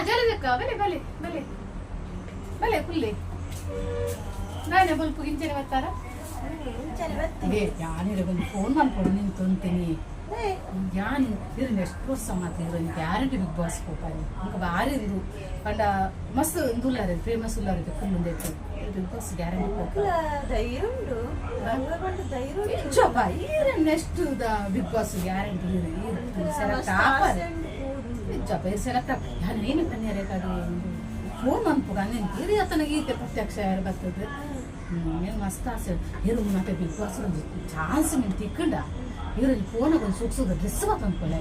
ಜಲಜಕ್ಕ, ಬಲೆ ಬಲೆ ಬಲೆ ಬಲೆ ಕುಲ್ಲೆ. ನಾನೇ ಬೊಲ್ಪು ಗಿಂಚನೆ ಬರ್ತಾರ. ಏ, ಯಾನಿರ ಒಂದು ಫೋನ್ ಮಾಡ್ಕೊಂಡು ನಿಂತು ಅಂತೀನಿ. ಯಾನ್ ಇರು, ನೆಕ್ಸ್ಟ್ ವರ್ಷ ಮಾತ್ರ ಇರು ಗ್ಯಾರಂಟಿ ಬಿಗ್ ಬಾಸ್ ಪೋಪಾನಿ. ಅಂಕ ಬಾರಿ ಇಂದು ಪಂಡ ಮಸ್ತ್ ಇಂದು ಉಲ್ಲಾರೆ, ಫೇಮಸ್ ಉಲ್ಲಾರೆ ಫುಲ್ ಉಂದೈತೆ. ಬಿಗ್ ಬಾಸ್ ಗ್ಯಾರಂಟಿ ಪೋಪ. ಧೈರ್ಯ ಉಂಡು, ಪಂಡ ಧೈರ್ಯ ಉಂಡು. ಇಜ್ಜಪ್ಪ, ಈರ್ next the big boss guarantee. ಈರ್ ಈರ್ ಸೆಲೆಕ್ಟ್ ಆಪಾರೆ. ಇಜ್ಜಪ್ಪ, ಈರ್ ಸೆಲೆಕ್ಟ್. ಯಾನ್ ಏನು ಪನ್ಯರೆ ಫೋನ್ ಮನ್ಪುಗ ನಿಂತು ಇರಿ ಅತನ ಈತೆ ಪ್ರತ್ಯಕ್ಷ ಯಾರು ಬರ್ತದೆ. ಏನು ಮಸ್ತ್ ಆಸೆ ಇರು. ಮತ್ತೆ ಬಿಗ್ ಬಾಸ್ ಒಂದು ಚಾನ್ಸ್ ಮಿನ್ ತಿಕ್ಕಂಡ ಇರು ಫೋನ್ ಒಂದು ಸೂಕ್ಸೋದು ಡ್ರೆಸ್ ಬತ್ತಂದ್ಕೊಳ್ಳೆ.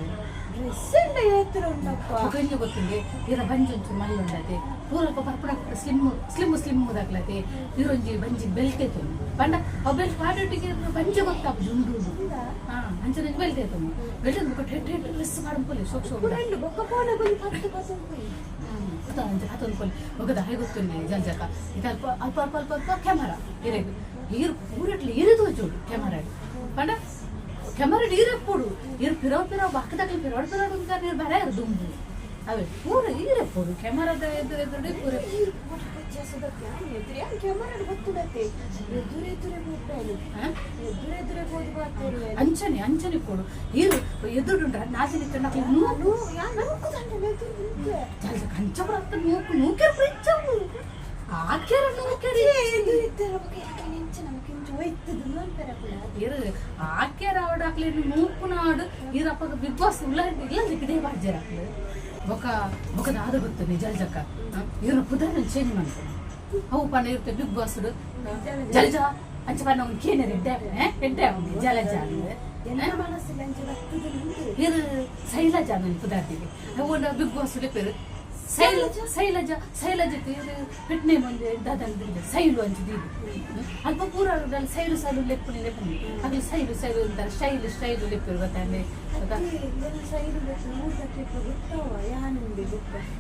ಡ್ರೆಸ್ ಉಂಡ ಏತ್ರ ಉಂಡಪ್ಪ. ಒಂಜಿ ಗೊತ್ತಿಲ್ಲ, ಇರ ಬಂಜಿ ಒಂಚೂರು ಮಲ್ಲ ಉಂಡತೆ, ಪೂರ ಪರ್ಪುಣ ಸ್ಲಿಮ್ ಸ್ಲಿಮ್ ಸ್ಲಿಮ್ ದಾಕ್ಲತೆ. ಇರೊಂಜಿ ಬಂಜಿ ಬೆಲ್ಟ್ ಐತನು ಪಂಡ ಅವು ಬೆಲ್ಟ್ ಪಾಡೊಟ್ಟಿಗೆ ಬಂಜಿ ಗೊತ್ತಾಪುಜಿ ಉಂಡು ಉಂಡು. ಹಾ, ಅಂಚನೆ ಬೆಲ್ಟ್ ಐತನು. ಬೆಲ್ಟ್ ಬೊಕ್ಕ ಹೆಟ್ ಹೆಟ್ ಡ್ರೆಸ್ ಪಾಡೊಂದು ಶೋಕ್ ಶೋಕ್. ಉಂಡು ಬೊಕ್ಕ ಫೋನ್ ಒಂದು ಪತ್ತು ಪತ್ತು. ಅಂಚ ಹತ್ತೊಂದು ಪೊಲಿ ಬೊಕ್ಕ ದಾಯಿ ಗೊತ್ತುಂಡೆ ಜಲ್ಜಕ, ಇದು ಅಲ್ಪ ಅಲ್ಪ ಅಲ್ಪ ಅಲ್ಪ ಅಲ್ಪ ಕ್ಯಾಮರಾ ಇರೆಗ್ ಈರ್ ಪೂರಟ್ಲಿ ಈರೆ ತೋಜೋಡು ಕ್ಯಾಮರಾ. ಪಂಡ ಕ್ಯಾಮರಾ ಈರೆಪ್ಪುಡು, ಈರ್ ಪಿರವ್ ಪಿರವ್ ಬಾಕದಾಕ್ಲಿ ಪಿರವಡ್ ಪಿರವಡ್ ಉಂತಾರ. ನೀರು ಬರ ದುಂಬು ಅವೇ ಪೂರ ಈರೆಪ್ಪುಡು ಕ್ಯಾಮರಾದ ಎದುರು ಎದುರು ಪೂರ. ಕ್ಯಾಮರಾ ಗೊತ್ತುಡತ್ತೆ, ಎದುರು ಎದುರೇ ಹೋಗ್ಬೇಡಿ. ಎದುರು ಎದುರೇ ಹೋದ್ ಮಾತಾಡುವೆ. ಅಂಚನೆ ಅಂಚನೆ ಕೊಡು. ಈರು ಎದುರು ನಾಚಿ ನಿತ್ತಂಡ ನೂಕು. ಜಲ್ಜಕ ಅಂಚ ಬರತ್ತ ನೂಕು ನೂಕೆರ್ ಪ್ರಿಚ್ಚವು ಆಕೆರ ನೂಕೆರಿ. ಇರು ಆಕ್ಯಾರ ಅವಡಾಕ್ಲಿ ನೂಕುನಾಡು. ಇರಪ್ಪಗ ಬಿಗ್ ಬಾಸ್ ಉಲ್ಲ ಇಲ್ಲ ಇದೇ ಬಾಜ್ಯರ ಹಾಕ್ಲಿ. ಬೊಕ ಬೊಕ ದಾದ ಗೊತ್ತು ಜಲ್ಜಕ್ಕ, ಇವ್ರ ಪುದರ್ ಚೇಂಜ್ ಮಾಡ್ತಾರೆ. ಅವು ಪಂಡ ಇರುತ್ತೆ ಬಿಗ್ ಬಾಸ್ ಜಲಜ ಅಂಚ ಪಂಡ ಅವ್ನು ಕೇನರ್ ಎಡ್ಡೆ ಎಡ್ಡೆ ಅವನು ಜಲಜ ಅಂದ್ರೆ. ಇರು ಶೈಲಜಾ ನನ್ನ ಪುದಾರ್ದಿಗೆ. ಅವು ಬಿಗ್ ಬಾಸ್ ಪೇರು ಶೈಲಜ ಶೈಲಜ ಶೈಲಜ. ಪೆಟ್ ನೇಮ್ ಒಂಜಿ ದಾದ ಸೈಲು ಅಂಚ ದೀದು. ಅಲ್ಪ ಪೂರ ಸೈಲು ಸೈಲು ಲೆಪ್ಪುನಿ ಲೆಪ್ಪುನಿ. ಅಗ್ಲಿ ಸೈಲು ಸೈಲು ಅಂತಾರೆ, ಶೈಲು ಶೈಲು ಲೆಪ್ಪುರು ಗೊತ್ತಾಂಡೆ.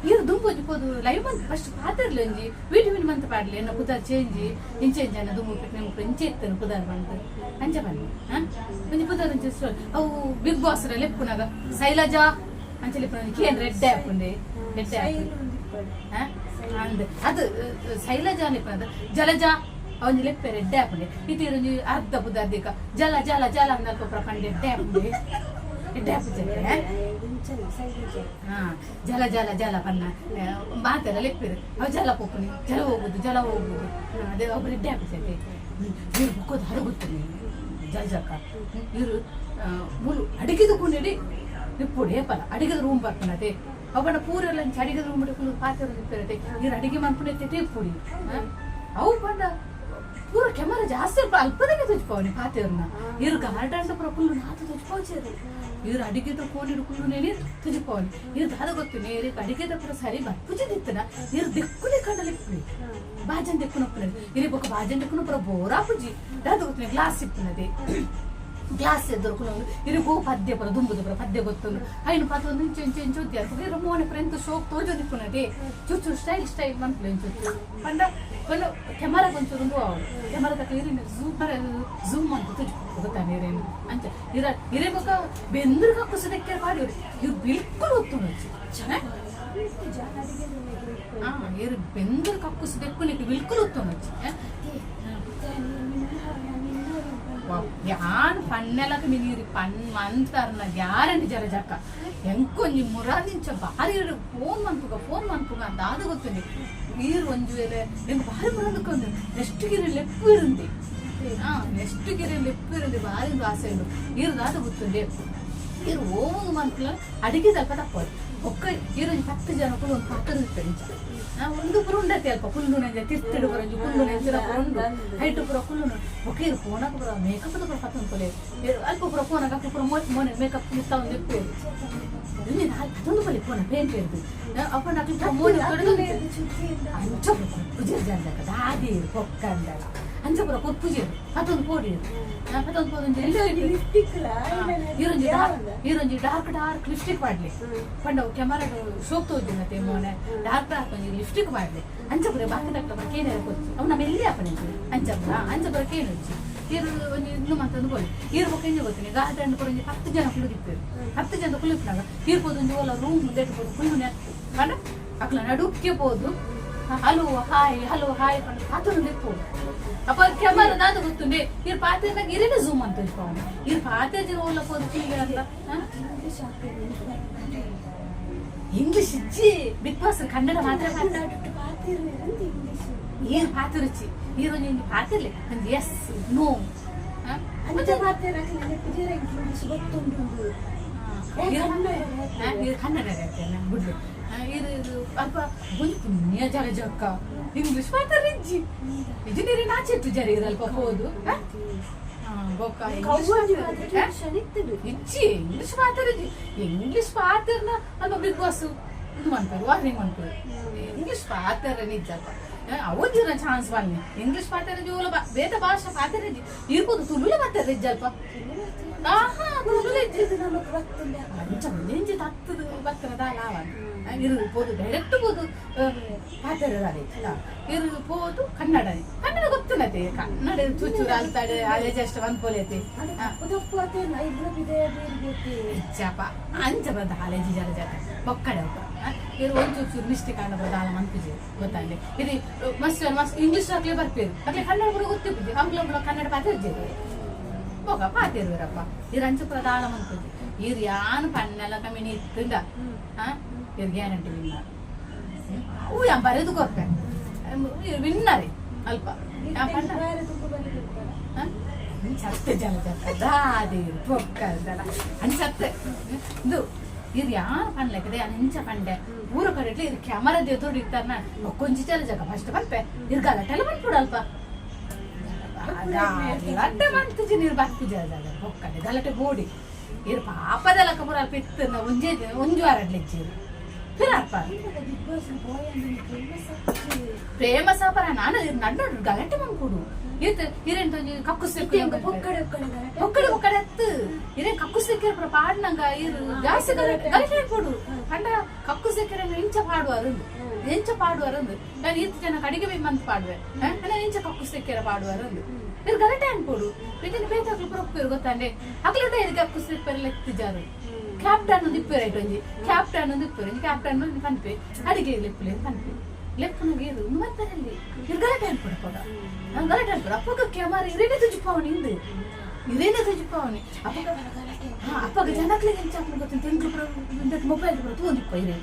ಇರು ದುಂಬೊಂಜಿ ಪೋದು ಲೈವ್ ಮಂತ್ ಫಸ್ಟ್ ಪಾತೆರ್ಲಿ, ಒಂಜಿ ವೀಡಿಯೋ ಮಿನ್ ಮಂತ್ ಪಾಡ್ಲಿ. ಎನ್ನ ಪುದರ್ ಚೇಂಜ್ ಇಂಚೆ ಇಂಚೆ ಅನ್ನ ದುಂಬು ಪೆಟ್ ನೇಮ್ ಇಂಚೆ ಇತ್ತನು ಪುದರ್ ಬಂತು ಅಂಚ ಬನ್ನಿ. ಹಾ, ಒಂಜಿ ಪುದರ್ ಒಂಜಿ ಅವು ಬಿಗ್ ಬಾಸ್ ಲೆಪ್ಪುನಾಗ ಶೈಲಜಾ ಅಂಚ ಲೆಪ್ಪುನ ಕೇನ್ ರೆಡ್ ಆಪುಂಡೆ ರೆಡ್. ಅಂದ್ ಅದು ಶೈಲಜಾ ಲೆಪ್ಪುನದ ಜಲಜಾ ಒಂಜಿ ಲೆಪ್ಪೆ ರೆಡ್ಡೆ ಆಪುಂಡೆ. ಇತಿ ಒಂಜಿ ಅರ್ಧ ಪುದರ್ ದಿಕ ಜಲ ಜಲ ಜಲ ಅಂದಲ್ಪ ಪಂಡೆ ಎಡ್ಡೆ ಆಪುಂಡೆ ಎಡ್ಡೆ ಆಪುಜೆ. ಹಾ, ಜಲ ಜಲ ಜಲ ಪನ್ನ ಮಾತೆಲ್ಲ ಲೆಪ್ಪಿರು. ಅವು ಜಲ ಪೋಪುನಿ, ಜಲ ಹೋಗುದು ಜಲ ಹೋಗುದು. ಅದೇ ಒಬ್ಬರು ಎಡ್ಡೆ ಆಪುಜೆ. ಇವ್ರು ಬುಕ್ಕೋದು ಹರಗುತ್ತನೆ ಜಲಜಕ್ಕ. ಇವರು ಮುಲು ಅಡಿಗೆದು ಕುಂಡಿಡಿ ಇಪ್ಪುಡು ಏಪಲ ಅಡಿಗೆದ ರೂಮ್ ಬರ್ಪುನತೆ. ಅವನ ಪೂರೆಲ್ಲ ಅಡಿಗೆದ ರೂಮ್ ಕುಲು ಪಾತ್ರೆ ಇಪ್ಪಿರತೆ. ಇವ್ರು ಅಡಿಗೆ ಮನ್ಪುನತೆ ಇಪ್ಪುಡಿ. ಅವು ಪಂಡ ಪೂರ ಕೆಮರ ಜಾಸ್ತಿ ಅಲ್ಪ ಅಲ್ಪದನೇ ತುಜ್ಪಾವನಿ ಪಾತೆರ್ನ. ಇವ್ರು ಗಾರ್ಡನ್ ಪೂರ ಕುಲ್ಲು ನಾತು ತುಜ್ಪಾವ್ಚೇರು. ಇವ್ರು ಅಡಿಗೆದ ಕೋಲಿಡು ಕುಲ್ಲು ತುಜ್ಪಾವನಿ. ಇವ್ರು ದಾದ ಗೊತ್ತು ನೇರಿ ಅಡಿಗೆದ ಪೂರ ಸರಿ ಬರ್ಪುಜಿದಿತ್ತನ. ಇವ್ರು ದಿಕ್ಕುನೆ ಕಂಡಲಿಪ್ಪುಡಿ ಬಾಜನ್ ದಿಕ್ಕುನಪ್ಪುನ. ಇರಿ ಬೊಕ್ಕ ಬಾಜನ್ ದಿಕ್ಕುನ ಪೂರ ಬೋರಾ ಪುಜಿ. ದಾದ ಗೊತ್ತು, ಗ್ಲಾಸ್ ಇಪ್ಪುನದೆ. ಗ್ಲಾಸ್ ಎದುರುకును ಇರಿಗೋ ಪದ್ಯ ಪೂರ ದುಂಬುದು ಪೂರ ಪದ್ಯ ಗೊತ್ತುಂಡು. ಐನು ಪದ ಒಂದು ಇಂಚು ಇಂಚು ಇಂಚು ಉದ್ಯ ಇರು ಮೋನೆ ಪೂರ ಎಂತ ಶೋಕ್ ತೋಜೋದಿಪ್ಪುನದೆ. ಚೂರು ಸ್ಟೈಲ್ ಸ್ಟೈಲ್ ಮನ್ಪುಲೆ ಇಂಚು. ಪಂಡ ಪಂಡ ಕೆಮರಾ ಒಂಚೂರು ಉಂಡು. ಅವು ಕೆಮರಾ ತಕ್ಕ ಇರಿನ ಝೂಮ್ ಝೂಮ್ ಅಂತ ತುಜು ಗೊತ್ತಾ ನೀರೇನು ಅಂಚ ಇರ ಇರೆ. ಬೊಕ ಬೆಂದ್ರ ಕಕ್ಕುಸ ದೆಕ್ಕೆ ಪಾಡಿ ಇವ್ರು ಬಿಲ್ಕುಲ್ ಒತ್ತುಂಡು. ಹಾ, ಇರು ಬೆಂದ್ರ ಕಕ್ಕುಸ ದೆಕ್ಕು ಬಿಲ್ಕುಲ್ ಒತ್ತುಂಡು. ಯಾನ್ ಪಣ್ಣೆಲಕ ಮಿನೀರಿ ಪಣ್ ಮಂತರ್ನ ಗ್ಯಾರಂಟಿ ಜಲಜಕ್ಕ. ಎಂಕೊಂಜಿ ಮುರಾದಿಂಚ ಬಾರಿ ಫೋನ್ ಮನ್ಪುಗ ಫೋನ್ ಮನ್ಪುಗ ಅಂತ ಅದು ಗೊತ್ತುಂಡಿ. ನೀರು ಒಂಜಿ ವೇಳೆ ಎಂಕ್ ಬಾರಿ ಮುರಂದುಕೊಂದು ನೆಕ್ಸ್ಟ್ ಗಿರಿ ಲೆಪ್ಪು ಇರುಂದಿ. ಹಾ, ನೆಕ್ಸ್ಟ್ ಗಿರಿ ಲೆಪ್ಪು ಇರುಂದಿ. ಬಾರಿ ಒಂದು ಆಸೆ ಉಂಡು. ನೀರು ದಾದ ಗೊತ್ತುಂಡಿ, ನೀರು ಓವು ಮನ್ಪುಲ ಅಡಿಗೆ ಸ್ವಲ್ಪ ತಪ್ಪೋದು. ಒಕ್ಕ ಇರು ಒಂಜಿ 10 ಜನ ಕುಲು ಒಂದು ಪಾತ್ರ ಇಂಚ ಒಂದು ಪುರ ಉಂಡತಿ ಅಲ್ಪ ಕುಲ್ಲು ನೆಂಜ ತಿರ್ತಿಡು ಪುರ ಒಂಜಿ ಕುಲ್ಲು ನೆಂಚಿನ ಪುರ ಉಂಡು ಹೈಟು ಪುರ ಕುಲ್ಲು. ಒಕ್ಕ ಇರು ಫೋನಕ ಪುರ ಮೇಕಪ್ ಪುರ ಪತ್ತೊಂದು ಪೊಲೆ ಅಲ್ಪ ಪುರ ಫೋನಕ ಅಲ್ಪ ಪುರ ಮೋನೆ ಮೇಕಪ್ ಮುತ್ತ ಒಂದು ಇಪ್ಪು ಇಲ್ಲಿ ನಾಲ್ಕು ಪತ್ತೊಂದು ಪೊಲೆ ಫೋನ ಪೇಂಟ್ ಇರ್ದು ಅಪ್ಪ ನಾಲ್ಕು ಪುರ ಮೋನೆ ತೊಡೆದು ಅಂಚ ಪುರ ಪೂಜೆ ಜಂದಕ ದಾದಿ ಪೊಕ್ಕ ಅಂದಳ ಅಂಚ ಪುರ ಕೊಪ್ಪುಜೇರು ಪತ್ತೊಂದು ಪೋಡಿ ಪತ್ತೊಂದು ಪೋದು. ಈರೊಂಜಿ ಈರೊಂಜಿ ಡಾರ್ಕ್ ಡಾರ್ಕ್ ಲಿಪ್ಸ್ಟಿಕ್ ಪಾಡ್ಲಿ ಪಂಡ ಕ್ಯಾಮರಾ ಶೋಕ್ ತೋಜು ಮತ್ತೆ ಮೋನೆ ಡಾರ್ಕ್ ಡಾರ್ಕ್ ಒಂಜಿ ಲಿಪ್ಸ್ಟಿಕ್ ಪಾಡ್ಲಿ. ಅಂಚ ಪುರ ಬಾಕಿ ತಕ್ಕ ಪುರ ಕೇನೆ ಕೊಚ್ಚಿ ಅವು ನಮ್ಮ ಎಲ್ಲಿ ಆಪನೆ ಅಂಚ ಪುರ ಅಂಚ ಪುರ ಕೇನು ಉಜ್ಜಿ. ಈರು ಒಂಜಿ ಇನ್ನು ಮಾತೊಂದು ಬೋಲಿ. ಈರು ಬೊಕ್ಕ ಎಂಜ ಗೊತ್ತಿನಿ, ಗಾರ್ಡನ್ ಪುರ ಒಂಜಿ 10 ಜನ ಕುಳ್ಳುದಿಪ್ಪೇರು. 10 ಜನ ಕುಳ್ಳಿಪ್ಪುನಾಗ ಈರ್ ಪೋದು ಒಂಜಿ ಓಲ ರೂಮ್ ಮುಂದೆ ಪೋದು ಕುಳ್ಳುನೆ ಪಂಡ ಅಕ್ಲ ನಡುಕ್ಕೆ ಪೋದು ಹಲೋ ಹಾಯ್ ಹಲೋ ಹಾಯ್ ಪಂಡ ಪಾತೊಂದು ಇಪ್ಪು. ಅಪ್ಪ ಕ್ಯಾಮರಾ ದಾದ ಗೊತ್ತುಂಡೆ, ಇರ್ ಪಾತೆರ್ನಾಗ ಇರೇನೆ ಝೂಮ್ ಅಂತ ಇಪ್ಪ. ಇರ್ ಪಾತೆರ್ ಓಲ ಪೋದು ಅಂತ. ಇಂಗ್ಲಿಷ್ ಆಗ್ತದೆ. ಇಂಗ್ಲಿಷ್ ಇಜ್ಜಿ ಬಿಗ್ ಬಾಸ್, ಕನ್ನಡ ಮಾತ್ರ ಮಾತಾಡು. ನಡುಟ್ಟು ಪಾತಿರುವೆರಂತ ಇಂಗ್ಲಿಷ್. ಏನ್ ಪಾತಿರುಚಿ ಈರು ಒಂಜಿ ಪಾತಿರ್ಲಿ, ಒಂಜಿ ಎಸ್ ನೋ. ಅಂಚ ಪಾತೆರ ಇಂಗ್ಲಿಷ್ ಗೊತ್ತುಂಟು. ಇದು ಕನ್ನಡ ಬಿಡ್ಲಿ. ಇದು ಇದು ಅಲ್ಪ ಒಂಜಿ ಪುಣ್ಯ ಜರ ಜಕ್ಕ ಇಂಗ್ಲಿಷ್ ಮಾತಾಡಿಜ್ಜಿ ಇಜ್ಜಿ. ನೀರು ನಾಚಿತ್ತು ಜರ ಇದು ಅಲ್ಪ ಹೋದು. ಬೊಕ್ಕ ಇಂಗ್ಲಿಷ್ ಮಾತಾಡ ಇಜ್ಜಿ, ಇಂಗ್ಲಿಷ್ ಮಾತಾಡಿಜ್ಜಿ. ಇಂಗ್ಲಿಷ್ ಪಾತೆರ್ನ ಅಲ್ಪ ಬಿಗ್ ಬಾಸ್ ಇದು ಮಾಡ್ತಾರೆ, ವಾರ್ನಿಂಗ್ ಮಾಡ್ತಾರೆ. ಇಂಗ್ಲಿಷ್ ಪಾತೆರ ನಿಜ ಅಲ್ಪ ಅವದಿರ ಚಾನ್ಸ್ ಬನ್ನಿ. ಇಂಗ್ಲಿಷ್ ಪಾತೆರ ಜೋಲ ಬೇತ ಭಾಷೆ ಪಾತೆರ ಇರ್ಬೋದು, ತುಳುಲ ಮಾತಾರ ಇಜ್ಜಿ ಅಲ್ಪ. ಆಹಾ, ತುಳುಲ ಇಜ್ಜಿ. ನಮಕ್ ಗೊತ್ತಿಲ್ಲ. ಅಂಚ ಒಂಜಿ ತತ್ತದು ಬತ್ತನ ದಾಲ ಆವ. ಇರು ಪೋದು ಡೈರೆಕ್ಟ್ ಪೋದು ಪಾತೆರ ಇರು ಪೋದು. ಕನ್ನಡ ಕನ್ನಡ ಗೊತ್ತುನತೆ, ಕನ್ನಡ ಚೂಚೂರು ಅಲ್ತಾಡೆ ಅದೇ ಜಸ್ಟ್ ಒಂದ್ ಪೋಲೇತಿ. ಉದಪ್ಪು ಅತೆ ಐಬ್ರೋ ಬಿದೆ ಬೀರ್ಬೇಕು. ಇಚ್ಚಾಪ ಅಂಚ ಬಂದ ಹಾಲೇಜಿ ಜರ ಜರ ಬೊಕ್ಕಡೆ ಅಲ್ಪ ಇರು ಒಂಚೂರು ಚೂರು ಮಿಸ್ಟೇಕ್ ಆಂಡ ದಾಲ ಮನ್ಪುಜಿ ಗೊತ್ತಾಂಡೆ. ಇದು ಮಸ್ತ್ ಮಸ್ತ್ ಇಂಗ್ಲಿಷ್ ಅಕ್ಲೆ ಬರ್ಪೇರು, ಅಕ್ಲೆ ಕನ್ನಡ ಕೂಡ ಗೊತ್ತಿಪ್ಪುಜಿ. ಅಂಬ್ಲ ಅಂಬ್ಲ ಕನ್ನಡ ಪಾತೆರ್ಜಿ ಬೊಕ ಪಾತೆರುವರಪ್ಪ. ಇರು ಅಂಚ ಪೂರ ದಾಲ ಮನ್ಪುಜಿ. ಇರು ಯಾನ್ ಪನ್ನೆಲ ಕಮ್ಮಿನಿ ಇತ್ತುಂಡ ಇರು ಗ್ಯಾರಂಟಿ ವಿನ್ನರ್. ಅವು ಯಾನ್ ಬರೆದು ಕೊರ್ಪೆ, ಇರು ವಿನ್ನರೇ ಅಲ್ಪ ಯಾನ್ ಪಣ್ಣ. ಬೇರೆ ತುಂಬ ಬರೀತಾರೆ. ಚತ್ತೆ ಜಲ ಜತ್ತ ದಾದಿ ಬೊಕ್ಕದಲ್ಲ ಅಂಚತ್ತೆ. ಇದು ಇದು ಯಾರು ಪನ್ಲೆಕ್ಕದೆ ಅಂಚ ಪಂಡೆ ಊರ ಕಡೆ ಇರು ಕ್ಯಾಮರಾ ಎದುರು ಇತ್ತಾರನ ಒಂಜಿ ಜಲ ಜಗ ಫಸ್ಟ್ ಪನ್ಪೆ. ಇರ್ ಗಲಾಟೆಲ್ಲ ಮನ್ಪುಡು ಅಲ್ಪ ಗಲಾಟೆ ಮಂತುಜಿ. ನೀರು ಬರ್ಪುಜ ಜಾಗ ಬೊಕ್ಕಡೆ ಗಲಾಟೆ ಬೋಡಿ. ಇರು ಪಾಪದ ಲೆಕ್ಕ ಪೂರ ಅಲ್ಪ ಇತ್ತು ಒಂಜೇ ಒಂಜಿ ವಾರ ಅಡ್ಲಿಜ್ಜಿರು ಫಿರ್ ಅಲ್ಪ. ಬಿಗ್ ಬಾಸ್ ಬಾಯ್ ಅಂದ್ರೆ ಫೇಮಸ್ ಆಗ್ತದೆ. ಪ್ರೇಮ ಸಾಪರ ನಾನು ನಡ್ಡು ಗಲಾಟೆ ಮನ್ಪುಡು ಇತ್ತು. ಇರೆಂತ ಒಂಜಿ ಕಕ್ಕುಸ್ ಒಕ್ಕಡೆ ಒಕ್ಕಡೆ ಗಲಾಟೆ. ಒಕ್ಕಡೆ ಒಕ್ಕಡೆ ಅತ್ತು. ಇರೇ ಕಕ್ಕುಸ್ ಪುರ ಪಾಡ್ನಂಗ ಇರು ಜಾಸ್ತಿ ಗಲಾಟೆ ಗಲಾಟೆ ಪೋಡು ಪಂಡ ಕಕ್ಕುಸ್ ಇಂಚ ಪಾಡುವಾರು, ಎಂಚ ಪಾಡುವಾರಂದು ನಾನು ಇತ್ತು ಜನ ಕಡಿಗೆ ಮಂತ್ ಪಾಡುವೆ. ನಾನು ಇಂಚ ಕಕ್ಕುಸ್ ಪಾಡುವಾರಂದು ಇರು ಗಲಾಟೆ ಅನ್ಪೋಡು. ಇದನ್ನ ಬೇತಾಕ್ಲು ಪುರ ಒಪ್ಪೇರು ಗೊತ್ತಾಂಡೆ. ಅಕ್ಲುಟ ಇದು ಕಕ್ಕುಸ್ ಲೆತ್ತಿಜಾರು. ಕ್ಯಾಪ್ಟನ್ ಒಂದು ಇಪ್ಪೇರು ಐಟ್ ಒಂಜಿ ಕ್ಯಾಪ್ಟನ್ ಒಂದು ಇಪ್ಪೇರು ಒಂಜಿ ಕ್ಯಾಪ್ಟನ್ ಒಂದು ಪನ್ಪೆ ಅಡಿಗೆ ಲೆಪ್ಪುಲೆ ಪನ್ಪೆ ಲೆಪ್ಪುನಗೆ ಇರು ಮತ್ತರಲ್ಲಿ ಇರು ಗಲಾಟೆ ಅನ್ಪೋಡು ಪೋಗ ಗಲಾಟೆ ಅನ್ಪೋಡು. ಅಪ್ಪಗ ಕ್ಯಾಮರಾ ಇರೇನೆ ತುಜುಪಾವನಿ ಇಂದು ಇರೇನೆ ತುಜುಪಾವನಿ ಅಪ್ಪಗ. ಅಪ್ಪಗ ಜನಕ್ಲೆಗ್ ಎಂಚ ಆಪುಂಡು ಗೊತ್ತುಂಟು? ಎಂಕ್ಲು ಪೂರ ಇಂದೆಟ್ ಮೊಬೈಲ್ ಪೂರ ತೂವೊಂದಿಪ್ಪ ಇರೆ.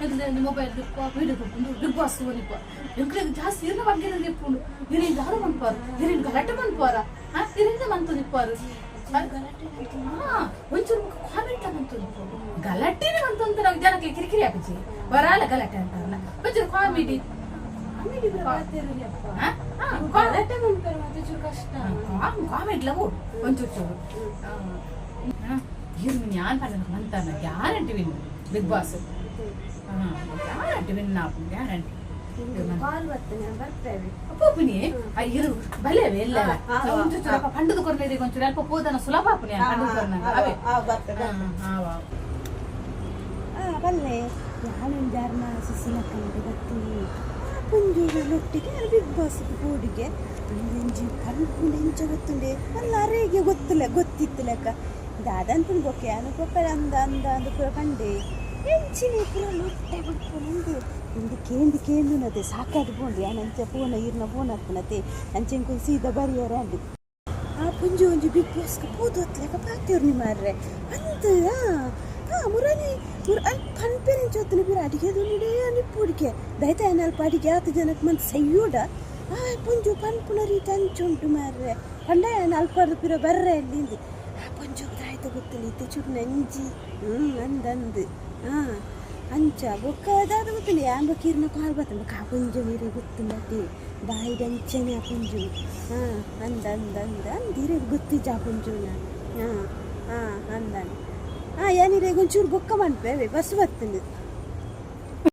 ಎಂಕ್ಲು ಮೊಬೈಲ್ ದಿಪ್ಪ, ವಿಡಿಯೋ ಉಂದು ಬಿಗ್ ಬಾಸ್ ತೂವೊಂದಿಪ್ಪ. ಎಂಕ್ಲೆಗ್ ಜಾಸ್ತಿ ಇರ್ನ ಬಗ್ಗೆ ಇಪ್ಪುಂಡು. ಇರೇನ್ ದಾದ ಮನ್ಪಾರು, ಇರೇನ್ ಗಲಾಟೆ ಮನ್ಪಾರ, ಇರಿಂದ ಮಂತೊಂದಿಪ್ಪಾರು. ಒಂಚೂರು ಕಾಮೆಂಟ್ ಮಂತೊಂದಿಪ್ಪ. ಗಲಾಟೆನೆ ಮಂತೊಂತ ನಾವು ಜನಕ್ಕೆ ಕಿರಿಕಿರಿ ಆಪುಜಿ ಬರಾಲ. ಗಲಾಟೆ ಅಂತಾರಲ್ಲ, ಒಂಚೂರು ಕಾಮಿಡಿ. ಕಾಮಿಡಿ ಪೂರ ಪಾತೆರುಲೆಪ್ಪ. ಗಲಾಟೆ ಮನ್ಪೆರೆ ಮಾತ್ರ ಚೂರು ಕಷ್ಟ. ಕಾಮೆಂಟ್ಲ ಬೋಡು ಒಂಚೂರು ಚೂರು. ಇರು ಯಾನ್ ಪಂಡ ಮಂತಾನ guarantee win big boss, guarantee win ಆಪುಂಡು ಗ್ಯಾರಂಟಿ. ಕಾಲ್ ಬರ್ತೇನೆ, ನಾನು ಬರ್ತೇವೆ. ಅಪ್ಪುನಿ ಇರು ಬಲೆ ಎಲ್ಲ ಒಂಚೂರು ಚೂರು ಅಪ್ಪ ಪಂಡದ ಕೊರ್ನ ಒಂಚೂರು ಅಲ್ಪ ಪೋದನ ಸುಲಭ ಆಪುನಿ ಪಂಡದ ಕೊರ್ನ ಅವೇ. ಬರ್ತೇವೆ. ಬಲ್ಲೆ ಯಾನೊಂಜಾರ್ನ ಸುಸಿಲಕ್ಕಂತೆ ಬರ್ತೀನಿ. ಆ ಪುಂಜೂರೊಟ್ಟಿಗೆ ಬಿಗ್ ಬಾಸ್ ಬೋಡಿಗೆ ಒಂಜಿ ಪನ್ಪುಂಡು ಎಂಚ ಗೊತ್ತುಂಡೆ ಅಲ್ಲ ಅರೆಗೆ ಗೊತ್ತಿಲ್ಲ ಗೊತ್ತಿತ್ತು ಲೆಕ್ಕ ದಾದಂತುಂಡು. ಬೊಕ್ಕೆ ಯಾನು ಪೊಕ್ಕ ಅಂದ ಅಂದ ಅಂದ ಪೂರ ಪಂಡೆ ಎಂಚಿನ ಪೂರ ಲೊಟ್ಟೆ ಬುಡ್ಪುಂಡು ಇಂದು ಕೇಂದು ಕೇಂದುನತೆ ಸಾಕಾದ್ ಪೋಂಡು. ಯಾನ್ ಅಂಚ ಪೋನ ಈರ್ನ ಪೋನ ಅತ್ಪನತೆ ಅಂಚೆ ಎಂಕುಲು ಸೀದಾ ಬರಿಯರೆ ಅಂಡು. ಆ ಪುಂಜಿ ಒಂಜಿ ಬಿಗ್ ಬಾಸ್ಗೆ ಪೋದು ಹೊತ್ಲೆಕ ಪಾತೆರ್ನಿ ಮಾರ್ರೆ ಅಂದ್. ಆ ಮುರಳಿ ಮುರ ಅಲ್ಲಿ ಪನ್ಪೆರೆಂಚ ಹೊತ್ತುನ ಪಿರ ಅಡಿಗೆ ದುಂಡಿಡೇ ಅನಿಪ್ಪುಡಿಕೆ ದಯತ ಅಲ್ಪ ಅಡಿಗೆ ಆತು ಜನಕ್ಕೆ ಮಂತ್ ಸಯ್ಯೋಡ. ಆ ಪುಂಜು ಪನ್ಪುನ ರೀತಿ ಅಂಚುಂಟು ಮಾರ್ರೆ. ಪಂಡ ಯಾನ್ ಅಲ್ಪರ್ದು ಪಿರ ಬರ್ರೆ ಅಲ್ಲಿಂದು. ಆ ಪುಂಜು ದಾಯ್ತ ಗೊತ್ತಿಲ್ಲ ಇತ್ತೆ ಚೂರು ನಂಜಿ ಅಂದ್ ಅಂದ್. ಅಂಚ ಬೊಕ್ಕ ದಾದ ಗೊತ್ತಿಲ್ಲ. ಯಾನ್ ಬೊಕ್ಕ ಇರ್ನ ಕಾಲ್ ಬರ್ತದೆ. ಬೊಕ್ಕ ಆ ಪುಂಜು ಮೀರೆ ಗೊತ್ತುಂಡತಿ ಬಾಯಿಡ್ ಅಂಚನೆ. ಆ ಪುಂಜು ಅಂದ್ ಅಂದ್ ಅಂದ್ ಅಂದ್ ಇರೆಗ್ ಗೊತ್ತಿಜ್ಜ ಆ ಪುಂಜುನ. ಹಾಂ ಹಾಂ ಅಂದಾನೆ. ಯಾನಿರೆಗ್ ಒಂಚೂರು ಬೊಕ್ಕ ಮನ್ಪೆ, ಬಸ್ ಬತ್ತುಂಡು.